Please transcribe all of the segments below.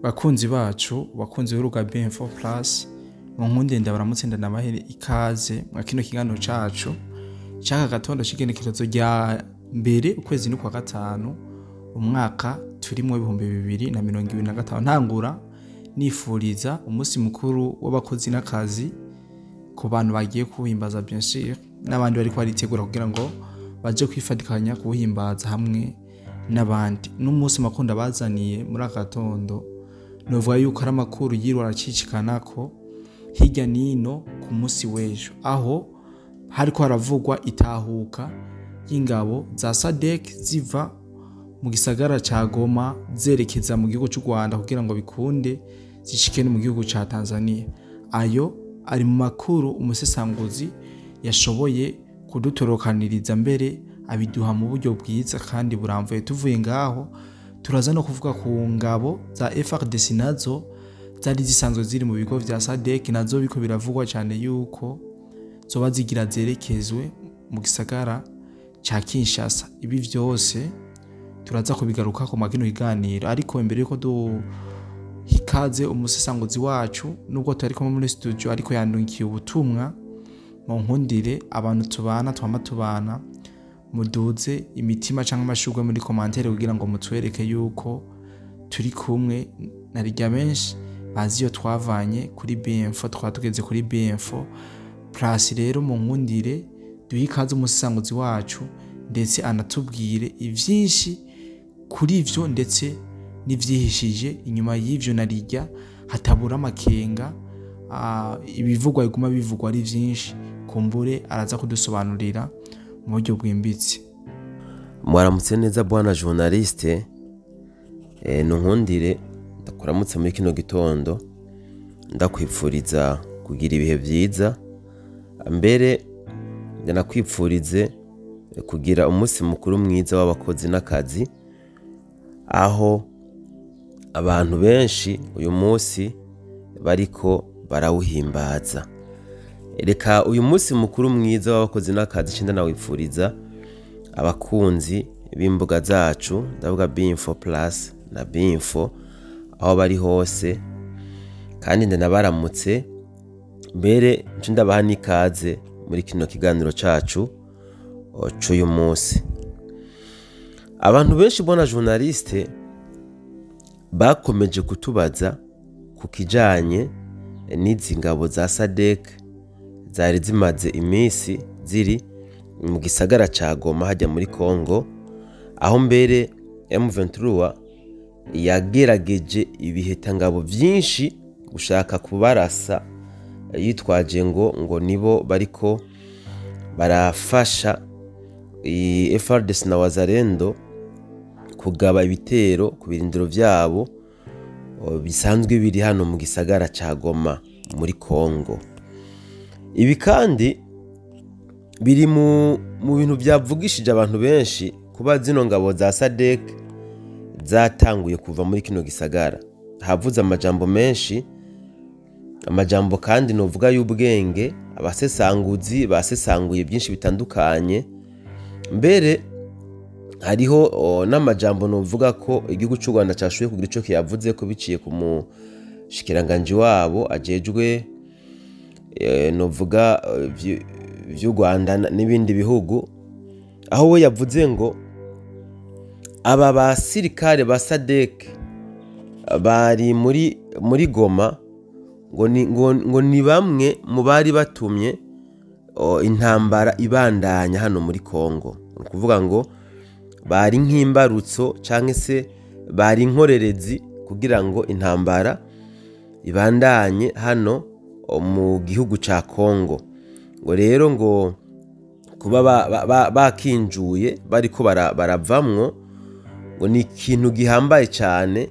Bakunzi bacu, bakunzi b'urubuga BM4 Plus, munkunde ndabaramutse, ndanabahere ikaze mwa kino kiganiro cacu c'aka gatondo c'igenekerezo rya 1 ukwezi n'ukwa 5, umwaka turimwo 2025. Ntangura nifuriza umunsi mukuru w'abakozi n'akazi ku bantu bagiye kuwuhimbaza, bien sûr n'abandi bariko baritegura kugira ngo baje kwifatikanya kuwuhimbaza hamwe n'abandi. N'umunsi makunda bazaniye muri aka gatondo, novuga yuko ari amakuru yiriwe aracicikanako hirya nino ku munsi w'ejo, aho hariko haravugwa itahuka ry'ingabo za SADC ziva mu gisagara ca Goma zerekeza mu gihugu c'u Rwanda kugira ngo bikunde zishike no mu gihugu ca Tanzania. Ayo ari mu makuru umusesanguzi yashoboye kudutorokaniriza, mbere abiduha mu buryo bwiza kandi buramvuye. Tuvuye ngaho turaza no kuvuga ku ngabo za FARDC nazo zari zisanzwe ziri mu bigo vya SADC, nazo biko biravugwa cyane yuko zoba zigira zerekezwe mu gisagara ca Kinshasa. Ibi vyose turaza kubigaruka ku makino kiganiro, ariko imbere yuko duhikaze umusesanguzi wacu, nubwo tari kumwe muri studio ariko yandungikiye ubutumwa, mu nkundire abantu tubana twama tubana muduze imitima canke amashurwe muri commentaire kugira ngo mutwereke yuko turi kumwe. Narirya benshi bazi iyo twavanye kuri BM4, twaba tugeze kuri BM4 Plus. Rero mu nkundire duhe ikaze umusesanguzi wacu, ndetse anatubwire ivyinshi kuri ivyo ndetse n'ivyihishije inyuma y'ivyo, narirya hatabura amakenga, ibivugwa biguma bivugwa ari vyinshi. Kumbure araza kudusobanurira mu buryo bwimbitse. Mwaramutse neza bwana journaliste. Nunkundire ndakuramutse muri kino gitondo, ndakwipfuriza kugira ibihe vyiza, mbere ndanakwipfurize kugira umunsi mukuru mwiza w'abakozi n'akazi, aho abantu benshi uyu munsi bariko barawuhimbaza. Reka uyu munsi mukuru mwiza w'abakozi n'akazi nce ndanawipfuriza abakunzi b'imbuga zacu, ndavuga B4 Plus na B4, aho bari hose, kandi ndanabaramutse, mbere nce ndabaha n'ikaze muri kino kiganiro cacu c'uyu munsi. Abantu benshi bona journaliste bakomeje kutubaza ku kijanye n'izi ngabo za SADC zari zimaze iminsi ziri mu gisagara ca Goma hajya muri Congo, aho mbere M23 yagerageje ibihetangabo vyinshi gushaka kubarasa, yitwaje ngo nibo bariko barafasha FARDC na Wazalendo kugaba ibitero ku birindiro vyabo bisanzwe biri hano mu gisagara ca Goma muri Congo. Ibi kandi biri mu bintu byavugishije abantu benshi kuba zino ngabo za SADC zatanguye kuva muri kino gisagara. Havuze amajambo menshi, amajambo kandi novuga y'ubwenge, abasesanguzi basesanguye byinshi bitandukanye, mbere hariho n'amajambo novuga ko igihugu cy'u Rwanda cyashoboye kugira ico kiyavuze ko biciye ku mushikiranganji wabo ajejwe novuga vy'u Rwanda n'ibindi bihugu, aho we yavuze ngo aba basirikare ba SADC bari muri Goma ngo ni bamwe mu bari batumye intambara ibandanya hano muri Congo. Ni ukuvuga ngo bari nk'imbarutso canke se bari inkorerezi kugira ngo intambara ibandanye hano mu gihugu ca Congo. Ngo rero ngo kuba bakinjuye bariko baravamwo ngo ni ikintu gihambaye cyane,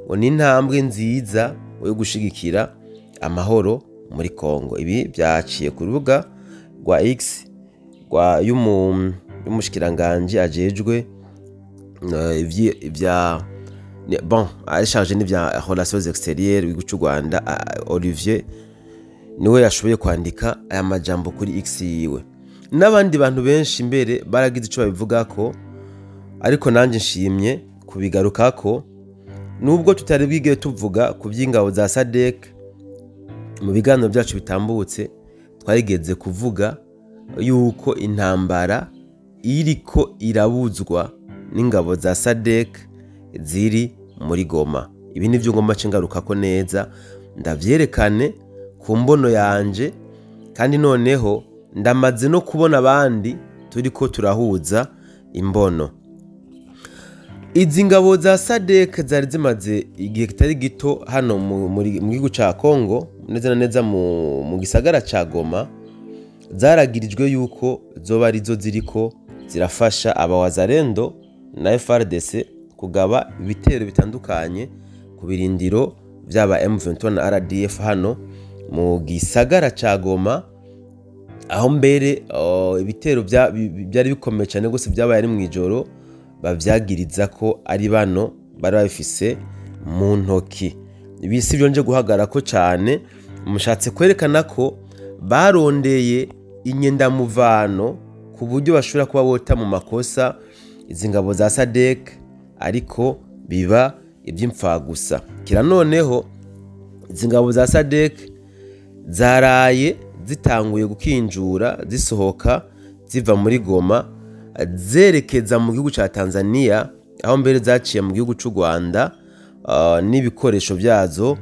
ngo ni intambwe nziza yo gushigikira amahoro muri Congo. Ibi byaciye ku rubuga rwa X rwa y'umushikiranganje ajejwe ivya bon ari chargé n'ivya relations extérieures w'igihugu c'u Rwanda, Olivier, niwe yashoboye kwandika aya majambo kuri X yiwe. N'abandi bantu benshi mbere baragize ico babivugako, ariko nanje nshimye kubigarukako. Nubwo tutari bwigere tuvuga ku by'ingabo za SADC mu biganiro byacu bitambutse, twarigeze kuvuga yuko intambara iriko irabuzwa n'ingabo za SADC ziri muri Goma. Ibi nivyo ngomba ngarukako neza, ndavyerekane ku mbono yanje, kandi noneho ndamaze no kubona abandi turiko turahuza imbono. Izi ngabo za SADC zari zimaze igihe kitari gito hano mu gihugu ca Congo, neza na neza mu gisagara ca Goma, zaragirijwe yuko zoba arizo ziriko zirafasha abawazarendo na FARDC kugaba ibitero bitandukanye ku birindiro vyaba M23 na RDF hano mu gisagara ca Goma, aho mbere ibitero byari bikomeye cyane gose byabaye ari mw'ijoro, bavyagiriza ko ari bano bari babifise mu ntoki. Ibi si byo nje guhagarara ko cyane, mushatse kwerekana ko barondeye inyendamuvano ku buryo bashobora kuba bota mu makosa izi ngabo za SADC, ariko biba iby'imfagusa. Kira noneho izi ngabo za SADC zaraye zitanguye gukinjura, zisohoka ziva muri Goma zerekeza mu gihugu ca Tanzania, aho mbere zaciye mu gihugu c'u Rwanda n'ibikoresho byazo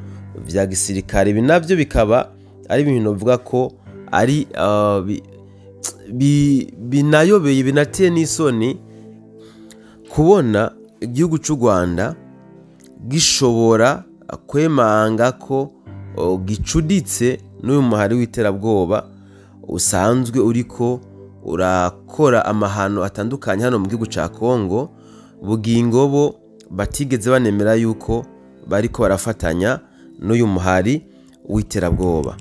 vya gisirikare. Ibi navyo bikaba ari ibintu bivuga ko ari binayobeye, binateye n'isoni kubona igihugu c'u Rwanda gishobora kwemanga ko gicuditse n'uyu muhari w'iterabwoba usanzwe uriko urakora amahano atandukanye hano mu gihugu ca Congo. Bugingo bo batigeze banemera yuko bariko barafatanya n'uyu muhari w'iterabwoba.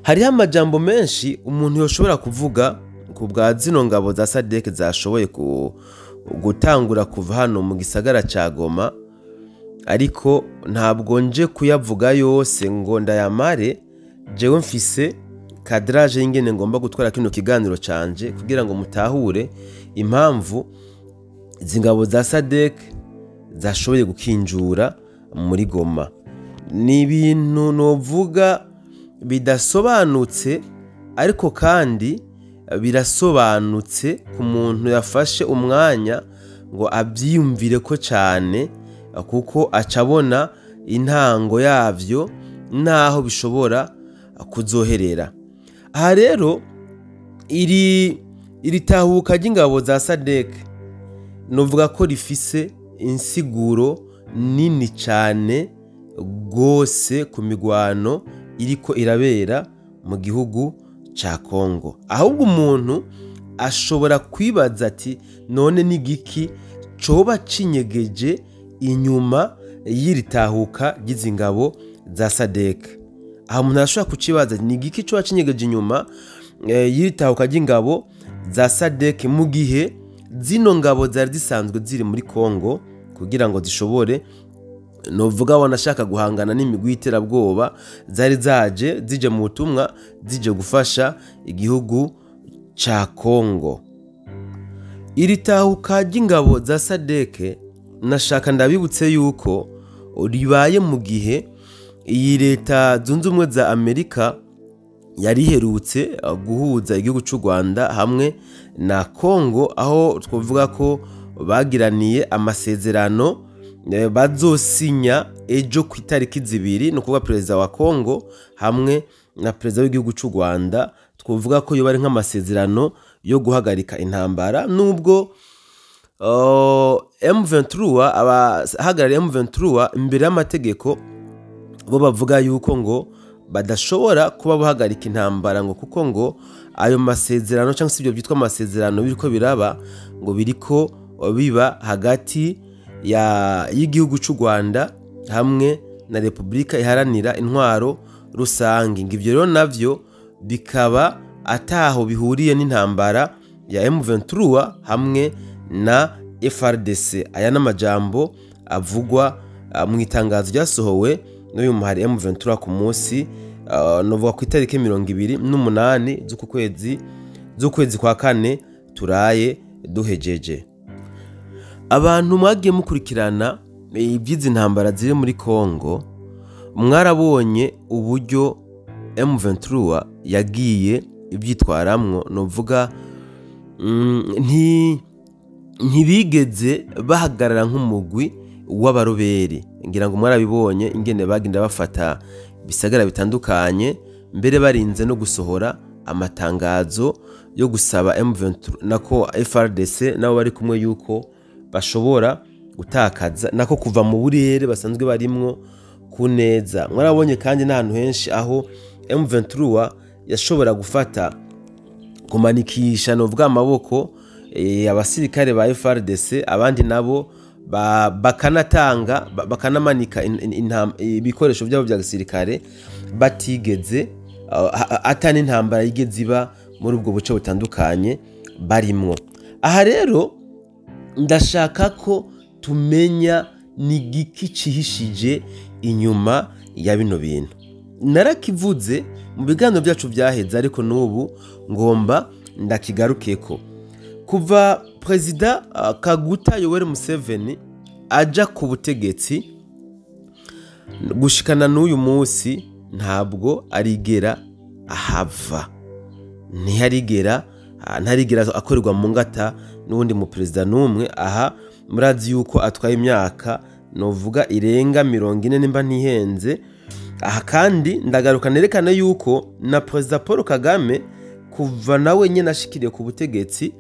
Hariho amajambo menshi umuntu yoshobora kuvuga ku bwa zino ngabo za SADC zashoboye gutangura kuva hano mu gisagara ca Goma, ariko ntabwo nje kuyavuga yose ngo ndayamare. Jewe mfise kadrage y'ingene ngomba gutwara kino kiganiro canje kugira ngo mutahure impamvu izi ngabo za SADC zashoboye gukinjura muri Goma. Ni ibintu novuga bidasobanutse, ariko kandi birasobanutse ku muntu yafashe umwanya ngo abyiyumvire ko cyane, kuko acabona intango yavyo naho bishobora kuzoherera. Aha rero iri tahuka ry'ingabo za SADC novuga ko rifise insiguro nini cyane gose ku migwano iriko irabera mu gihugu ca Congo. Ahubwo umuntu ashobora kwibaza ati none ni giki coba cinyegeje inyuma y'iri tahuka ry'izi ngabo za SADC? Aho umuntu arashobora kucibaza ni giki coba cinyegeje inyuma y'iri tahuka ry'ingabo za SADC mu gihe zino ngabo zari zisanzwe ziri muri Congo kugira ngo zishobore, novuga wanashaka guhangana n'imigwi y'iterabwoba zari zaje zije mu butumwa zije gufasha igihugu ca Congo. Iri tahuka ry'ingabo za SADC nashaka ndabibutse yuko ribaye mu gihe iyi leta zunze ubumwe za Amerika yari iherutse guhuza igihugu c'u Rwanda hamwe na Congo, aho twovuga ko bagiraniye amasezerano bazosinya ejo ku itariki 2, no kuba perezida wa Congo hamwe na perezida w'igihugu c'u Rwanda. Twovuga ko yo bari nk'amasezerano yo guhagarika intambara, nubwo M23 abahagarariye M23 imbere y'amategeko bo bavuga yuko ngo badashobora kuba bahagarika intambara, ngo kuko ngo ayo masezerano cyangwa se ibyo byitwa amasezerano biriko biraba ngo biriko biba hagati y'igihugu c'u Rwanda hamwe na Republika Iharanira Intwaro Rusange. Ngo ivyo rero navyo bikaba ataho bihuriye n'intambara ya M23 hamwe na FARDC. Aya n'amajambo avugwa mu itangazo ryasohowe n'uyu muhari M23 ku munsi novuga ku itariki 28 z'ukwezi kwa kane turaye duhejeje. Abantu mwagiye mukurikirana iby'izi ntambara ziri muri Kongo, mwarabonye uburyo M23 yagiye ibyitwaramwo. Novuga ntibigeze bahagarara nk'umugwi w'abaroberi. Ngira ngo mwarabibonye ingene bagenda bafata ibisagara bitandukanye, mbere barinze no gusohora amatangazo yo gusaba M23 nako FARDC nabo bari kumwe yuko bashobora gutakaza nako kuva mu burere basanzwe barimwo ku neza. Mwarabonye kandi n'ahantu henshi aho M23 yashobora gufata kumanikisha novuga amaboko abasirikare ba FARDC, abandi nabo bakanatanga bakanamanika ibikoresho byabo bya gisirikare batigeze atani intambara yigeze iba muri ubwo buce butandukanye barimwo. Aha rero ndashaka ko tumenya ni giki cihishije inyuma ya bino bintu. Narakivuze mu biganiro byacu byaheze, ariko n'ubu ngomba ndakigarukeko. Kuva Perezida Kaguta Yoweri Museveni aja ku butegetsi gushikana n'uyu munsi, ntabwo arigera ahava, ntiharigera ntarigera akorerwa mu ngata n'uwundi mu perezida n'umwe. Aha murazi yuko atwaye imyaka novuga irenga 40 nimba ntihenze. Aha kandi ndagaruka nerekana yuko na Perezida Paul Kagame kuva nawe nyene ashikiriye ku butegetsi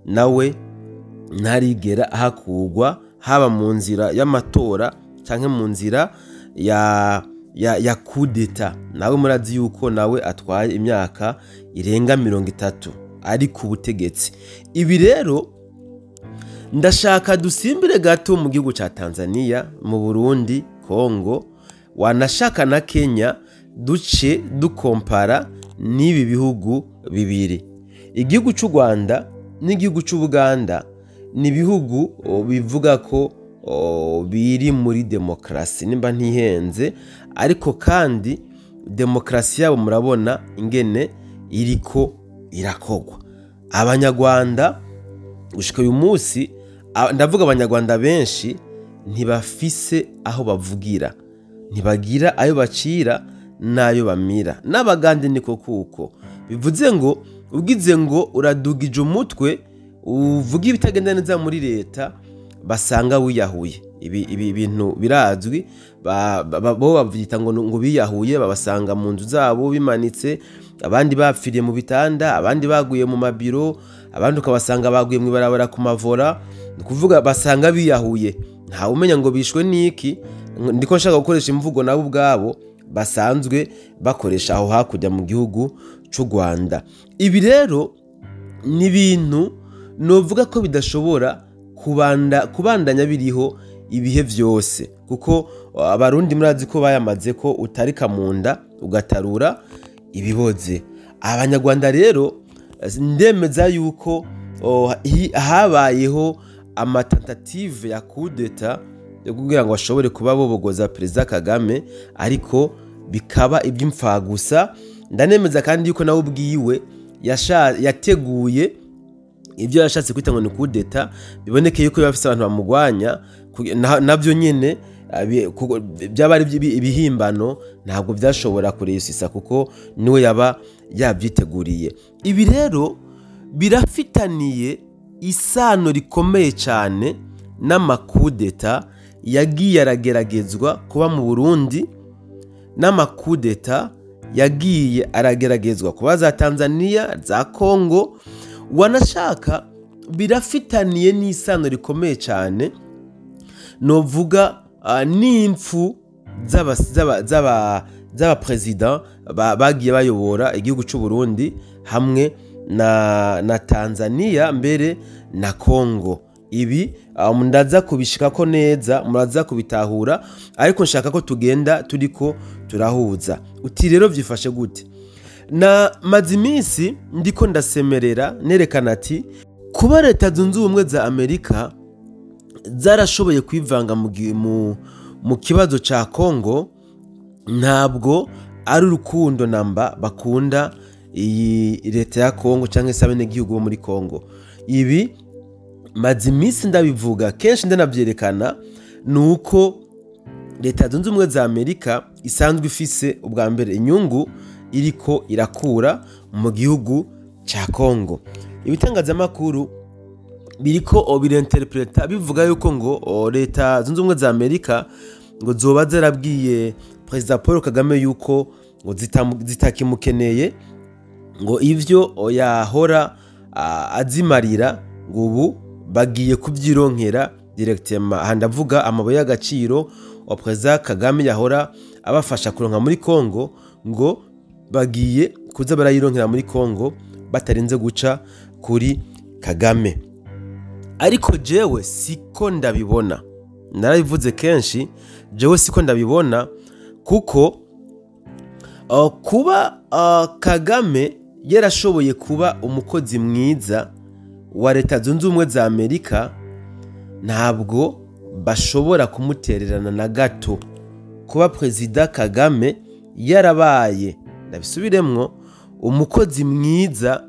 nawe ntarigera ahakugwa, haba mu nzira y'amatora canke mu nzira ya kudeta. Nawe murazi yuko nawe atwaye imyaka irenga 30 ari ku butegetsi. Ibi rero ndashaka dusimbire gato mu gihugu ca Tanzania, mu Burundi, Kongo, wanashaka na Kenya, duce dukompara n'ibi bihugu bibiri. Igihugu c'u Rwanda n'igihugu c'u Buganda ni ibihugu bivuga ko biri muri demokrasi nimba ntihenze, ariko kandi demokrasi yabo murabona ingene iriko irakogwa. Abanyarwanda gushika uyu munsi, ndavuga abanyarwanda benshi ntibafise aho bavugira, ntibagira ayo bacira n'ayo bamira. N'abagande niko kuko bivuze ngo ugize ngo uradugije umutwe uvuga ibitagenda neza muri leta basanga wiyahuye. Ibi bintu birazwi, bo bavyita ngo biyahuye, babasanga mu nzu zabo bimanitse, abandi bapfiriye mu bitanda, abandi baguye mu mabiro, abandi ukabasanga baguye mu ibarabara ku mavora. Ni kuvuga basanga biyahuye, ntawe umenya ngo bishwe niki. Ndiko nshaka gukoresha imvugo nabo ubwabo basanzwe bakoresha aho hakurya mu gihugu c'u Rwanda. Ibi rero ni ibintu novuga ko bidashobora kubandanya biriho ibihe vyose, kuko abarundi murazi ko bayamaze ko utarika mu nda ugatarura ibiboze. Abanyarwanda rero ndemeza yuko habayeho amatentative ya coup d'etat yo kugira ngo bashobore kuba bobogoza Perezida Kagame, ariko bikaba iby'imfagusa. Ndanemeza kandi yuko nawe ubwiwe yateguye ibyo yashatse kwita ngo ni coup d'etat, biboneke yuko bafise abantu bamugwanya, navyo nyene byaba ari ibihimbano, ntabwo byashobora kuresisa kuko niwe yaba yabyiteguriye. Ibi rero birafitaniye isano rikomeye cyane n'amakudeta yagiye arageragezwa kuba mu Burundi, n'amakudeta yagiye arageragezwa kuba za Tanzania, za Kongo. Wanashaka birafitaniye n'isano rikomeye cyane novuga n'impfu z'aba president bagiye bayobora igihugu c'u Burundi hamwe na Tanzania mbere na Kongo. Ibi ndaza kubishikako neza, muraza kubitahura, ariko nshaka ko tugenda turiko turahuza. Uti rero vyifashe gute? Na maze iminsi ndiko ndasemerera nerekana ati kuba Leta Zunze Ubumwe za Amerika zarashoboye kwivanga mu kibazo ca Kongo, ntabwo ari urukundo namba bakunda iyi leta ya Kongo canke se abenegihugu bo muri Kongo. Ibi maze iminsi ndabivuga kenshi ndanavyerekana. Nuko Leta Zunze Ubumwe za Amerika isanzwe ifise ubwa mbere inyungu iriko irakura mu gihugu ca Kongo. Ibitangazamakuru biriko birinterpreta bivuga yuko ngo Leta Zunze Ubumwe za Amerika ngo zoba zarabwiye Perezida Paul Kagame yuko ngo zitakimukeneye, ngo ivyo yahora azimarira ngo ubu bagiye kubyironkera directement. Aha ndavuga amabuye y'agaciro wa Perezida Kagame yahora abafasha kuronka muri Kongo, ngo bagiye kuza barayironkera muri Kongo batarinze guca kuri Kagame. Ariko jewe siko ndabibona, narabivuze kenshi, jewe siko ndabibona, kuko kuba Kagame yarashoboye kuba umukozi mwiza wa Leta Zunze Ubumwe za Amerika, ntabwo bashobora kumutererana na gato. Kuba Perezida Kagame yarabaye, ndabisubiremwo, umukozi mwiza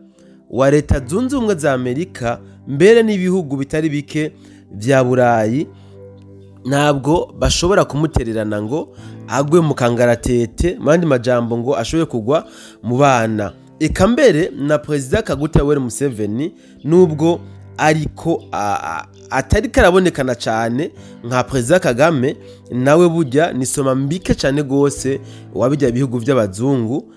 wa Leta Zunze Ubumwe za Amerika mbere n'ibihugu bitari bike vya Burayi, ntabwo bashobora kumutererana ngo agwe mu kangaratete, mu yandi majambo ngo ashobore kugwa mu bana. Eka mbere na Perezida Kaguta Yoweri Museveni, nubwo ariko atari karabonekana cyane nka Perezida Kagame, nawe burya ni soma mbike cyane gose wabijya bihugu by'abazungu,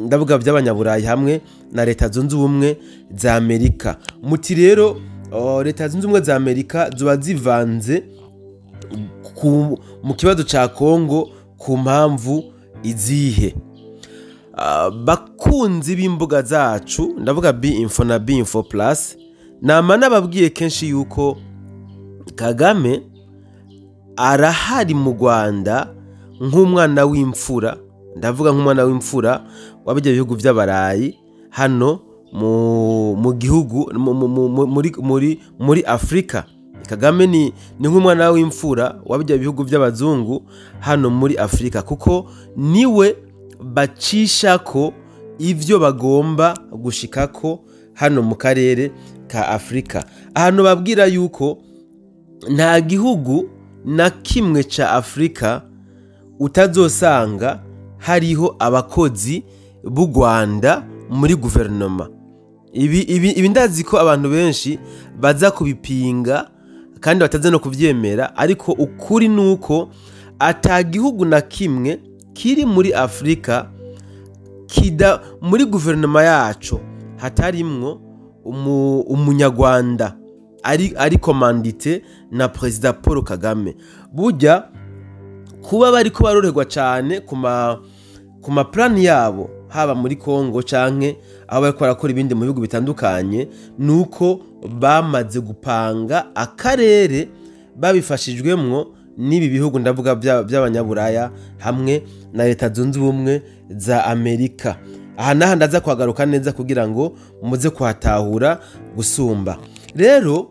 ndavuga by'abanyaburayi hamwe na Leta Zunze Ubumwe za Amerika. Muti rero Leta Zunze Ubumwe za Amerika zoba zivanze mu kibazo ca Kongo ku mpamvu izihe? Bakunzi b'imbuga zacu, ndavuga B Info na B Info Plus, nama nababwiye kenshi yuko Kagame arahari mu Rwanda nk'umwana w'imfura, ndavuga nk'umwana w'imfura wabijya bihugu by'abarayi hano mu gihugu muri Afrika. Kagame ni nk'umwana w'imfura wabijya bihugu by'abazungu hano muri Afrika, kuko niwe bacisha ko ivyo bagomba gushikako hano mu karere ka Afrika. Ahantu babwira yuko nta gihugu na kimwe ca Afrika utazosanga hariho abakozi b'u Rwanda muri guverinoma. Ibi ndazi ko abantu benshi baza kubipinga kandi bataze no kuvyemera, ariko ukuri nuko ata gihugu na kimwe kiri muri Afrika kida muri guverinoma yaco hatarimwo umunyarwanda ari commandité na Perezida Paul Kagame. Burya kuba bariko barorerwa cyane ku ma plan yabo haba muri Kongo canke aho bariko barakora ibindi mu bihugu bitandukanye, nuko bamaze gupanga akarere babifashijwemwo n'ibi bihugu, ndavuga by'abanyaburaya hamwe na Leta Zunze Ubumwe za Amerika. Aha naha ndaza kuhagaruka neza kugira ngo muze kuhatahura gusumba. Rero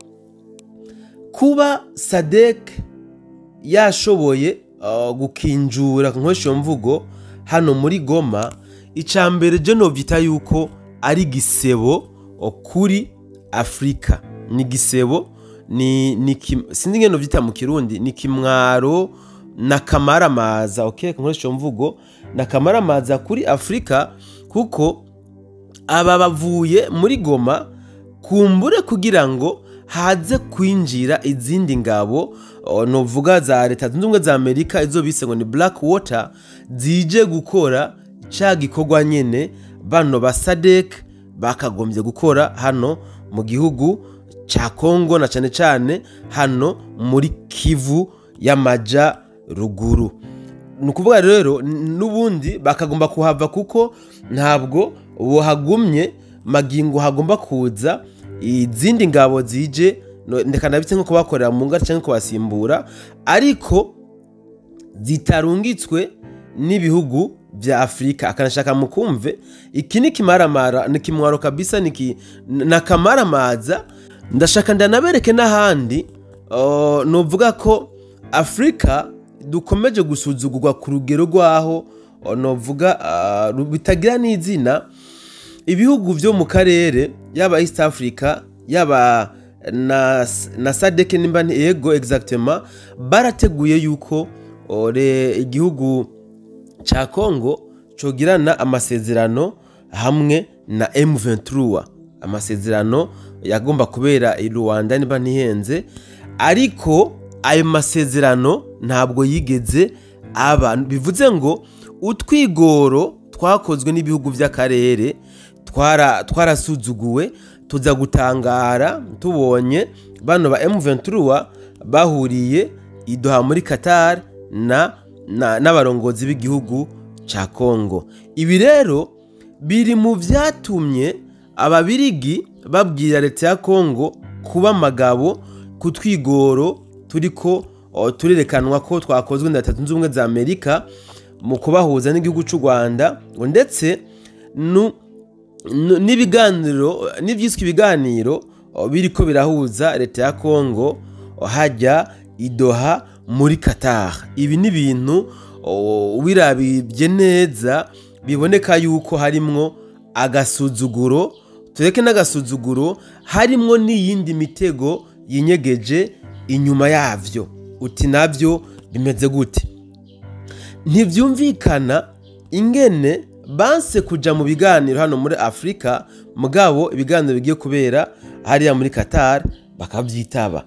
kuba SADC yashoboye gukinjura nkoresha iyo mvugo hano muri Goma, icambere je novyita yuko ari gisebo kuri Afrika. Ni gisebo, ni sinzi ngeno vyita mu Kirundi, ni kimwaro na kamaramaza, okay, nkoresha iyo mvugo, na kamaramaza kuri Afrika, kuko aba bavuye muri Goma kumbure kugira ngo haze kwinjira izindi ngabo novuga za Leta Zunze Ubumwe za Amerika, izo bise ngo ni Black Water, zije gukora ca gikorwa nyene bano ba SADC bakagombye gukora hano mu gihugu ca Kongo, na cane cane hano muri Kivu y'amaja ruguru. Nukuvuga rero nubundi bakagomba kuhava, kuko ntabwo bohagumye magingo hagomba kuza izindi ngabo zije, ndeka nabitse nko kubakorera mu ngara cyangwa kubasimbura, ariko zitarungitswe n'ibihugu vya Afrika. Akanashaka mukumve iki ni kimaramara, ni kimwaro kabisa, ni na kamaramaza. Ndashaka ndanabereke n'ahandi novuga ko Afrika dukomeje gusuzugurwa ku rugero rwaho novuga bitagira n'izina. Ibihugu vyo mu karere, yaba East Africa, yaba na SADC, nimba yego exactement, barateguye yuko igihugu ca Congo cogirana amasezerano hamwe na M23, amasezerano yagomba kubera i Rwanda niba ntihenze, ariko ayo masezerano ntabwo yigeze aba. Bivuze ngo utwigoro twakozwe n'ibihugu by'akarere twarasuzuguwe, tuza gutangara tubonye bano ba M23 bahuriye i Doha muri Qatar n'abarongozi b'igihugu ca Congo. Ibi rero biri mu vyatumye ababirigi babwira leta ya Congo kuba magabo ku twigoro turiko turerekanwa ko twakozwe na Leta Zunze Ubumwe za Amerika mu kubahuza n'igihugu c'u Rwanda, ndetse n'ibiganiro n'ivyiswe ibiganiro biriko birahuza leta ya Congo hajya i Doha muri Qatar. Ibi ni ibintu wirabibye neza biboneka yuko harimwo agasuzuguro, tureke n'agasuzuguro, harimwo n'iyindi mitego yinyegeje inyuma yavyo. Uti navyo bimeze gute? Ntivyumvikana ingene banse kuja mu biganiro hano muri Afrika, mugabo ibiganiro bigiye kubera hariya muri Qatar bakavyitaba.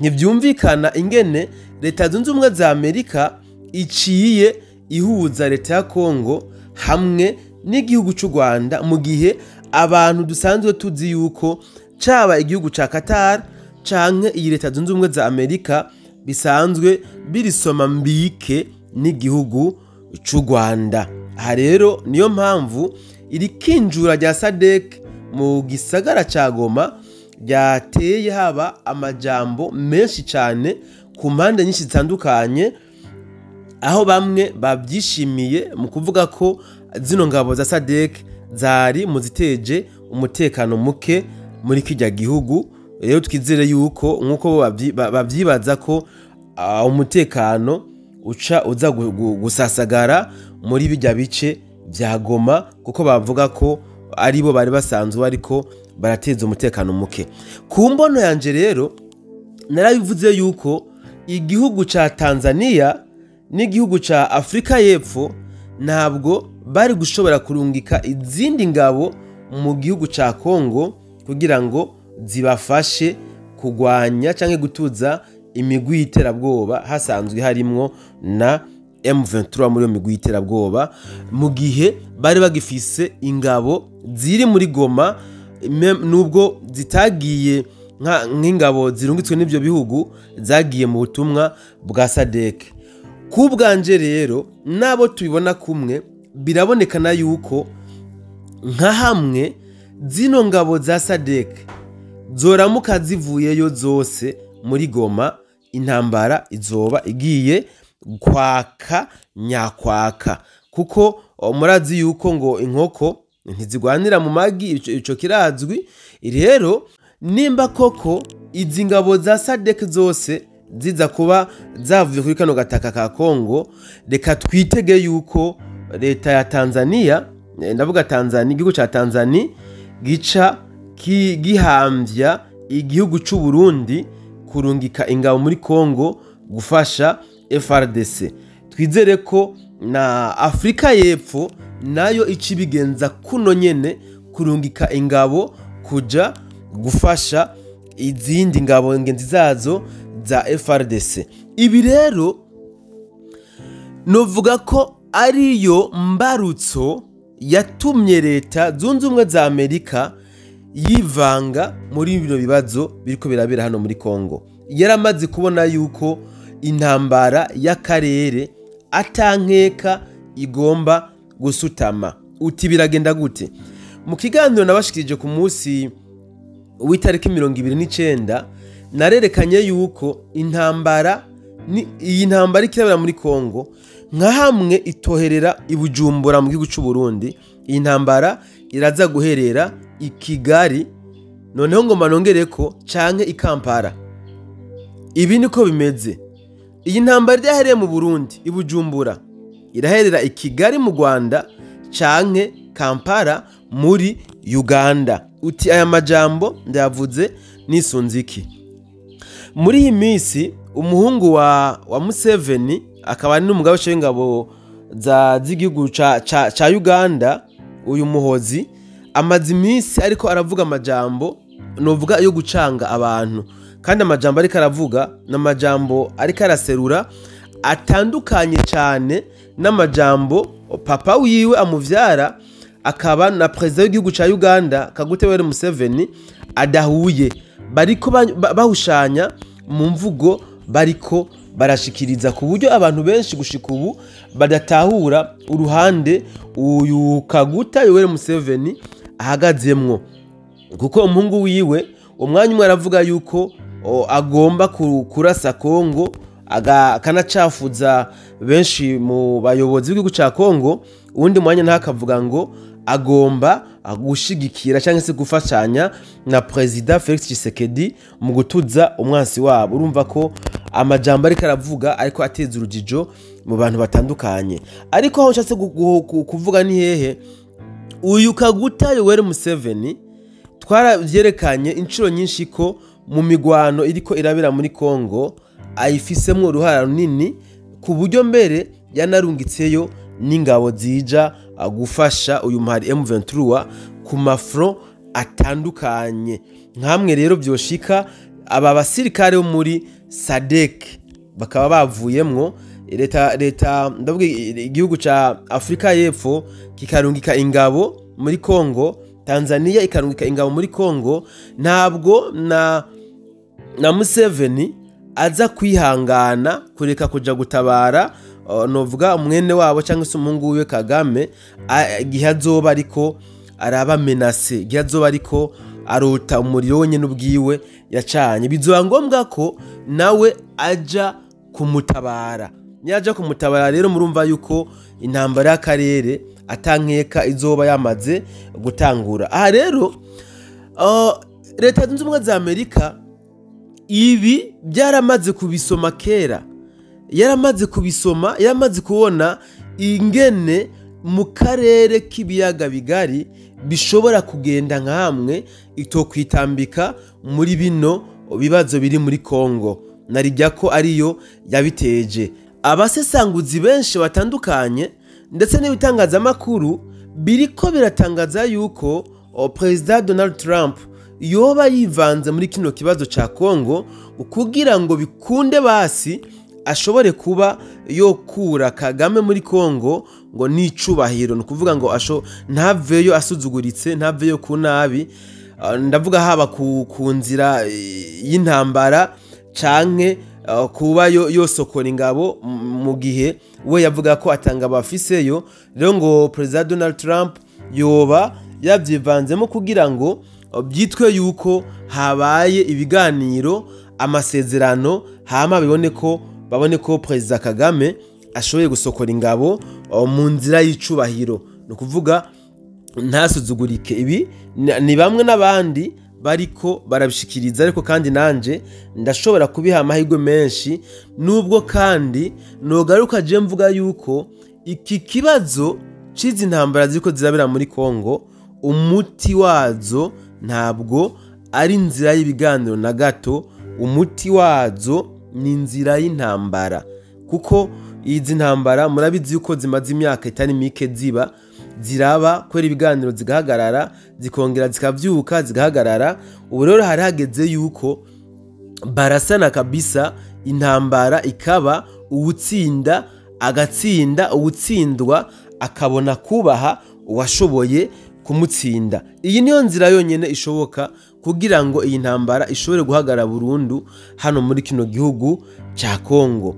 Ntivyumvikana ingene Leta Zunze Ubumwe za Amerika iciye ihuza leta ya Congo hamwe n'igihugu c'u Rwanda, mu gihe abantu dusanzwe tuzi yuko caba igihugu ca Qatar canke iyi Leta Zunze Ubumwe za Amerika bisanzwe birisoma mbike n'igihugu c'u Rwanda. Aha rero niyo mpamvu iri kinjura rya SADC mu gisagara ca Goma ryateye haba amajambo menshi cane ku mpande nyinshi zitandukanye, aho bamwe babyishimiye mu kuvuga ko zino ngabo za SADC zari mu ziteje umutekano muke muri kijya gihugu. Rero twizere yuko nkuko babyibaza ko umutekano uca uza gusasagara muri bijya bice bya Goma, kuko bavuga ko aribo bari basanzwe ariko barateza umutekano muke. Ku mbono yanje rero narabivuze yuko igihugu ca Tanzania n'igihugu ca Afrika y'Epfo ntabwo bari gushobora kurungika izindi ngabo mu gihugu ca Congo kugira ngo zibafashe kugwanya canke gutuza imigwi y'iterabwoba hasanzwe harimwo na M23 muri iyo migwi y'iterabwoba, mu gihe bari bagifise ingabo ziri muri Goma, nubwo zitagiye nk'ingabo zirungitswe n'ivyo bihugu, zagiye mu butumwa bwa SADC. Kubwanje rero nabo tubibona kumwe, birabonekana yuko nka hamwe zino ngabo za SADC zoramuka zivuyeyo zose muri Goma, intambara izoba igiye kwaka nyakwaka, kuko murazi yuko ngo inkoko ntizigwanira mu magi, ico kirazwi. Rero nimba koko izi ngabo za SADC zose ziza kuba zavuye kuri kano gataka ka Congo, reka twitege yuko leta ya Tanzania, ndavuga Tanzania, igihugu ca Tanzania gica gihambya igihugu c'u Burundi kurungika ingabo muri Congo gufasha FRDC. Twizere ko na Afrika y'Epfo nayo icibigenza kuno nyene, kurungika ingabo kuja gufasha izindi ngabo ngenzi zazo za FRDC. Ibi rero novuga ko ariyo mbarutso yatumye Leta Zunze Ubumwe za Amerika yivanga muri bino bibazo biriko birabera hano muri Congo. Yaramaze kubona yuko intambara y'akarere atankeka igomba gusutama. Uti biragenda gute? Mu kiganiro nabashikirije ku munsi w'itariki 29 narerekanye yuko intambara iyi ntambara ikirabera muri Congo nka hamwe itoherera i Bujumbura mu gihugu c'u Burundi, iyi ntambara iraza guherera i Kigali, noneho ngo manongereko canke i Kampala. Ibi niko bimeze. Iyi ntambara irahereye mu Burundi i Bujumbura, iraherera i Kigali mu Rwanda canke Kampala muri Uganda. Uti aya majambo ndayavuze Nisunze iki? Muri iyi minsi umuhungu wa Museveni, akaba ari n'umugaba w'ingabo z'igihugu ca Uganda, uyu Muhozi amaze iminsi ariko aravuga amajambo novuga yo gucanga abantu, kandi amajambo ariko aravuga n'amajambo ariko araserura atandukanye cyane n'amajambo papa wiwe amuvyara akaba na perezida w'igihugu ca Uganda Kaguta Yoweri Museveni adahuye. Bariko bahushanya mu mvugo bariko barashikiriza, ku buryo abantu benshi gushika ubu badatahura uruhande uyu Kaguta Yoweri Museveni ahagazemwo, kuko umuhungu wiwe umwanya umwe aravuga yuko agomba kurasa Kongo, akanacafuza benshi mu bayobozi b'igihugu ca Kongo, uwundi mwanya ntakavuga ngo agomba gushigikira cyangwa se gufashanya na Perezida Felix Tshisekedi mu gutuza umwansi wabo. Urumva ko amajambo ariko aravuga ariko ateza urujijo mu bantu batandukanye. Ariko aho nshatse kuvuga ni hehe? Uyu Kaguta Yoweri Museveni twaravyerekanye inshuro nyinshi ko mu migwano iriko irabera muri Kongo ayifisemwo uruhara runini, ku buryo mbere yanarungitseyo n'ingabo zija gufasha uyu muhari M23 ku mafro atandukanye. Nkamwe rero byoshika aba basirikare bo muri SADC bakaba bavuyemwo, leta ndavuga igihugu ca Afrika y'Epfo kikarungika ingabo muri Kongo, Tanzania ikarungika ingabo muri Kongo, ntabwo na Museveni aza kwihangana kureka kuja gutabara novuga umwene wabo cyangwa se umuhungu wiwe Kagame, igihe azoba ariko araba menase, igihe azoba ariko arota umuriro wenyine ubwiwe yacanye, bizoba ngombwa ko nawe aja kumutabara. Niyaja kumutabara rero murumva yuko intambara y'akarere atankeka izoba yamaze gutangura. Aha rero Leta Zunze Ubumwe za Amerika ibi byaramaze kubisoma kera, yaramaze kubisoma, yaramaze kubona ingene mu karere k'ibiyaga bigari bishobora kugenda nka hamwe itokwitambika muri bino bibazo biri muri Kongo, narijya ko ariyo yabiteje. Abasesanguzi benshi batandukanye ndetse n'ibitangazamakuru biriko biratangaza yuko Perezida Donald Trump yoba yivanze muri kino kibazo ca Kongo kugira ngo bikunde basi ashobore kuba yokura Kagame muri Kongo ngo nicubahiro, ni ukuvuga ngo ntaveyo asuzuguritse, ntaveyo ku nabi, ndavuga haba ku nzira y'intambara canke kuba yosokora ingabo mu gihe we yavuga ko atanga abafiseyo. Rero ngo Perezida Donald Trump yoba yavyivanzemo kugira ngo byitwe yuko habaye ibiganiro, amasezerano, hama babone ko Perezida Kagame ashoboye gusokora ingabo mu nzira y'icubahiro, ni ukuvuga ntasuzugurike. Ibi ni bamwe n'abandi bariko barabishikiriza, ariko kandi nanje ndashobora kubiha amahirwe menshi, nubwo kandi nogaruka je mvuga yuko iki kibazo cizi ntambara ziriko zirabera muri Kongo umuti wazo ntabwo ari inzira y'ibiganiro na gato, umuti wazo ni inzira y'intambara, kuko izi ntambara murabizi yuko zimaze imyaka itari mike ziba ziraba kwera ibiganiro zigahagarara, zikongera zikavyuka zigahagarara. Ubu rero hari hageze yuko barasana kabisa, intambara ikaba uwutsinda agatsinda, uwutsindwa akabona kubaha uwashoboye kumutsinda. Iyi niyo nzira yonyene ishoboka kugira ngo iyi ntambara ishobore guhagarara burundu hano muri kino gihugu ca Kongo.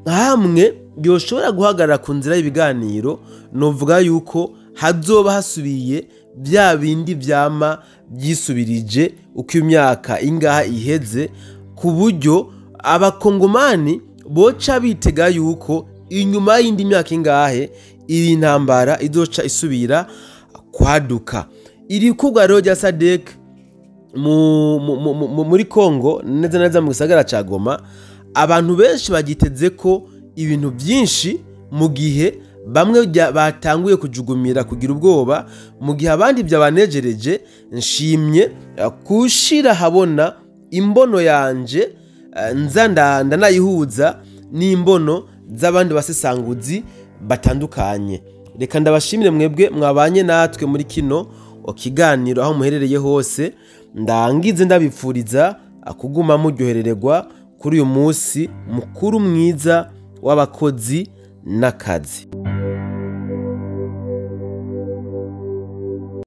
Hamwe yoshobora guhagarara ku nzira y'ibiganiro, novuga yuko hazoba hasubiye bya bindi vyama byisubirije uko imyaka ingaha iheze, ku buryo abakongomani boca bitega yuko inyuma y'indi myaka ingahe iyi ntambara izoca isubira kwaduka. Iri kugwa rero rya SADC muri Kongo neza neza mu gisagara ca Goma, abantu benshi bagiteze ko ibintu byinshi, mu gihe bamwe batanguye kujugumira kugira ubwoba, mu gihe abandi byabanejereje. Nshimye kushira habona Imbono yanje nza ndanayihuza n'imbono z'abandi basesanguzi batandukanye. Reka ndabashimire mwebwe mwabanye natwe muri kino kiganiro aho muherereye hose. Ndangize ndabipfuriza kuguma muryoherererwa kuri uyu munsi mukuru mwiza w'abakozi n'akazi.